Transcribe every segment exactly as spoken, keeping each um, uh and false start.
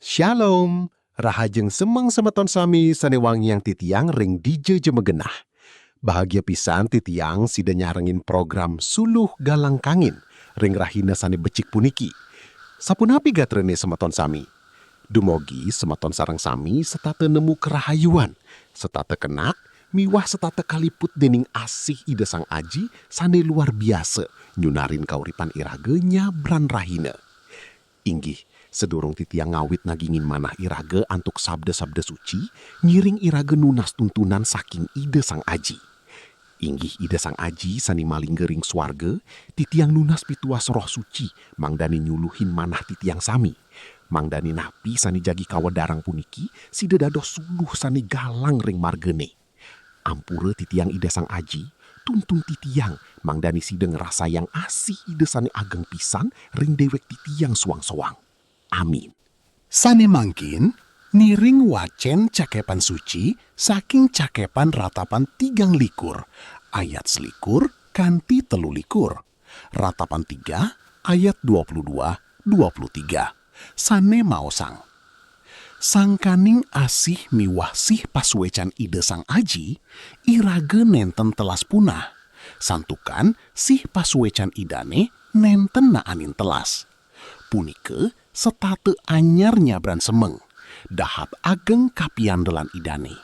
Shalom, rahajeng semeng semeton sami sane wangiang titiang ring dija jemah genah. Bahagia pisan titiang sida nyarengin program Suluh Galang Kangin ring rahina sane becik puniki. Sapunapi gatrane semeton sami? Dumogi semeton sareng sami setata nemu karahayuan, setata kenak, miwah setata kaliput dening asih Ida Sang Aji sane luar biasa nyunarin kauripan iraga nyabran rahina. Inggih, sadurung titiang ngawit nagingin manah iraga antuk sabda-sabda suci, ngiring iraga nunas tuntunan saking Ida Sang Aji. Inggih Ida Sang Aji sane malingga ring swarga, titiang nunas pituas Roh Suci, mangdane nyuluhin manah titiang sami. Mangdane napi sane jagi kawedarang puniki, sida dados suluh sane galang ring margane. Ampura titiang Ida Sang Aji, tuntun titiang, mangdane sida ngrasayang asih Ida sane ageng pisan ring dewek titiang soang-soang. Amin. Sane mangkin, ngiring wacen Cakepan Suci saking Cakepan Ratapan tigang likur, ayat selikur kanti telu likur, Ratapan tiga ayat dua puluh dua, dua puluh tiga. Sane maosang, sangkaning asih miwah sih pasuecan Ida Sang Aji, iraga nenten telas punah, santukan sih pasuecan Idane nenten naanin telas. Punika setata anyar nyabran semeng, dahat ageng kapiandelan Idane.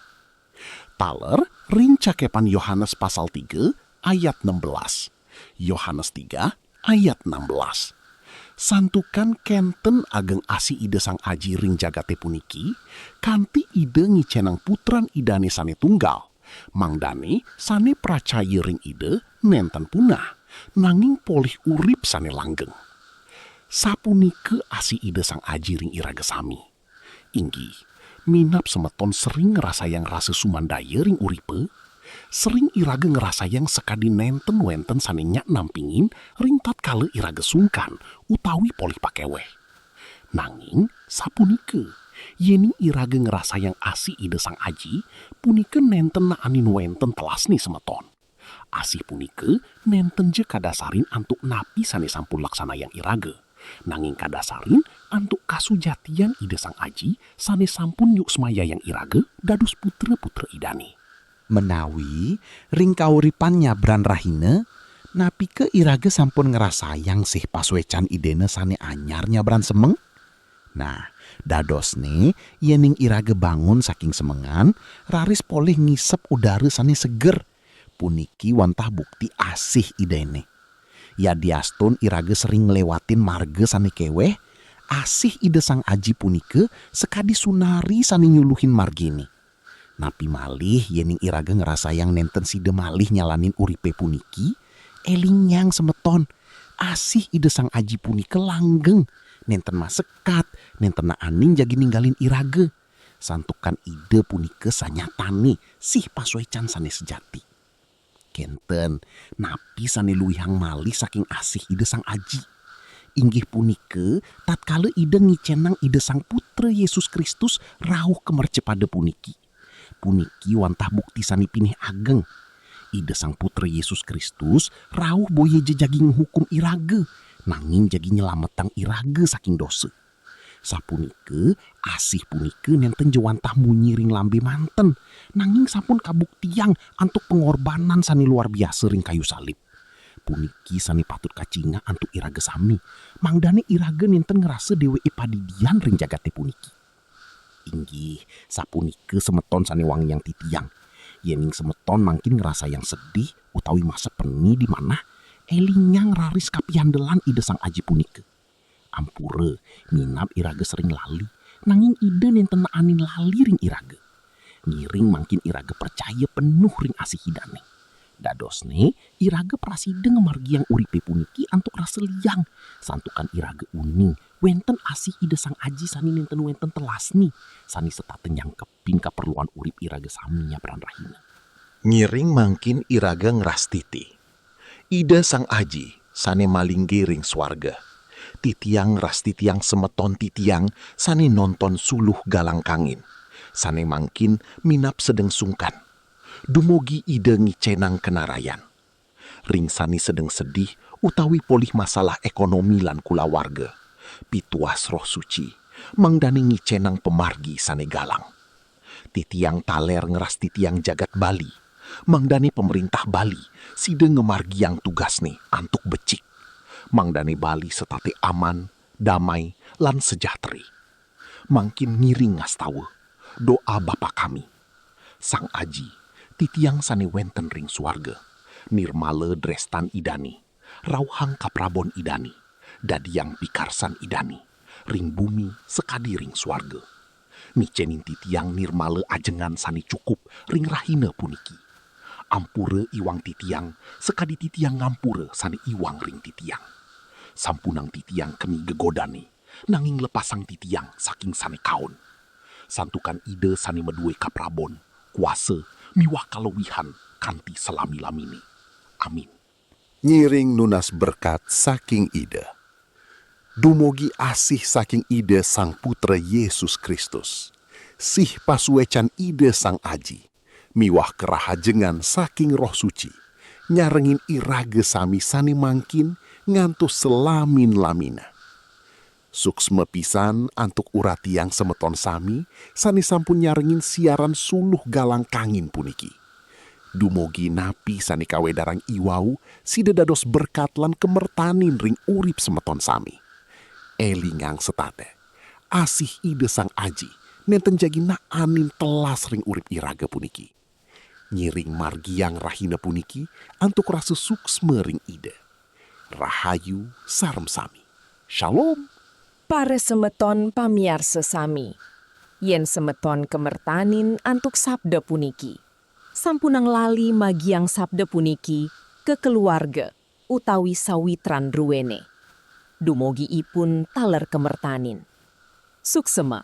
Taler ring Cakepan Yohanes pasal tiga ayat enam belas. Yohanes tiga ayat enam belas. Santukan kenten ageng asih Ida Sang Aji ring jagate puniki, kanti Ida ngicenang Putran Idane sane tunggal, mangdane sane pracaya ring Ida nenten punah, nanging polih urip sane langgeng. Sapunika asih Ida Sang Aji ring iraga sami. Inggih, minab semeton sering ngrasayang rasa sumandaya ring uripe, sering iraga ngrasayang sakadi nenten wenten sane nyak nampingin ring tatkala iraga sungkan utawi polih pakeweh. Nanging sapunika, yening iraga ngrasayang asih Ida Sang Aji, punika nenten naanin wenten telasne semeton. Asih punika nenten ja kadasarin antuk napi sane sampun laksanayang iraga, nanging kadasarin antuk kasujatian Ida Sang Aji sane sampun nyuksmayayang iraga dados putra-putra Idane. Menawi ring kauripan nyabran rahina, napike iraga sampun ngrasayang sih pasuecan Idane sane anyar nyabran semeng? Nah, dadosne, yening iraga bangun saking semengan, raris polih ngisep udara sane seger. Puniki wantah bukti asih Idane. Yadiastun iraga sering nglewatin marga sane keweh, asih Ida Sang Aji punika sakadi sunari sane nyuluhin margine. Napi malih yening iraga ngrasayang nenten sida malih nyalanin uripe puniki? Elingang semeton, asih Ida Sang Aji punika langgeng, nenten masekat, nenten naanin jagi ninggalin iraga. Santukan Ida punika sanyatane sih pasuecan sane sejati. Kenten, napi sane luihang malih saking asih Ida Sang Aji? Inggih punika, tatkala Ida ngicenang Ida Sang Putra Yesus Kristus rauh ka mercapada puniki. Puniki wantah bukti sane pinih ageng. Ida Sang Putra Yesus Kristus rauh boya ja jagi nghukum iraga, nanging jagi nyelametang iraga saking dosa. Sapunika, asih punika nenten ja wantah munyi ring lambe manten, nanging sampun kabuktiang antuk pangorbanan sane luar biasa ring kayu salib. Puniki sane patut kacingak antuk iraga sami, mangdane iraga nenten ngrasa deweke padidian ring jagate puniki. Inggih, sapunika semeton sane wangiang titiang. Yening semeton mangkin ngrasayang sedih utawi masepeni di manah, elingang raris kapiandelan Ida Sang Aji punika. Ampura, minab iraga sering lali, nanging Ida nenten naanin lali ring iraga. Ngiring mangkin iraga pracaya penuh ring asih Idane. Dadosne, iraga prasida ngamargiang uripe puniki antuk rasa liang, santukan iraga uning wenten asih Ida Sang Aji sane nenten wenten telasne, sane setata nyangkepin kaperluan urip iraga sami nyabran rahina. Ngiring mangkin iraga ngrastiti. Ida Sang Aji sane malingga ring swarga. Titiang ngrastitiang semeton titiang sane nonton Suluh Galang Kangin, sane mangkin minab sedeng sungkan. Dumogi Ida ngicenang kanarayan. Ring sane sedeng sedih utawi polih masalah ekonomi lan kulawarga, pituas Roh Suci, Mangdane ngicenang pamargi sane galang. Titiang taler ngeras titiang jagat Bali. Mangdane pemerintah Bali, sida ngemargiang tugasne antuk becik. Mangdane Bali setate aman, damai, lan sejahtera. Mangkin ngiring ngastawa, doa Bapa kami. Sang Aji, titiang sane wenten ring suarga, nirmala drestan Idane, rauhang kaprabon Idane, dadiang pikarsan Idane, ring bumi sakadi ring suarga. Nicenin titiang nirmala ajengan sane cukup ring rahina puniki. Ampura iwang titiang, sakadi titiang ngampura sane iwang ring titiang. Sampunang titiang keni gegodane, nanging lepasang titiang saking sane kaon. Santukan Ida sane madue kaprabon, kuasa, miwah kaluihan kanti salami-lamine. Amin. Ngiring nunas berkat saking Ida. Dumugi asih saking Ida Sang Putra Yesus Kristus, sih pasuecan Ida Sang Aji, miwah karahajengan saking Roh Suci, nyarengin iraga sami sane mangkin ngantos salamin-lamina. Suksma pisan antuk uratiang semeton sami sane sampun nyarengin siaran suluh galang kangin puniki. Dumugi napi sane kawedarang iwau, sida dados berkat lan kamertanin ring urip semeton sami. Elingang setata, asih Ida Sang Aji nenten jagi naanin telas ring urip iraga puniki. Ngiring margiang rahina puniki antuk rasa suksma ring Ida. Rahayu sareng sami. Shalom. Para semeton pamiarsa sami, yen semeton kamertanin antuk sabda puniki, sampunang lali magiang sabda puniki ka keluarga utawi sawitran druene. Dumugi ipun taler kamertanin. Suksema.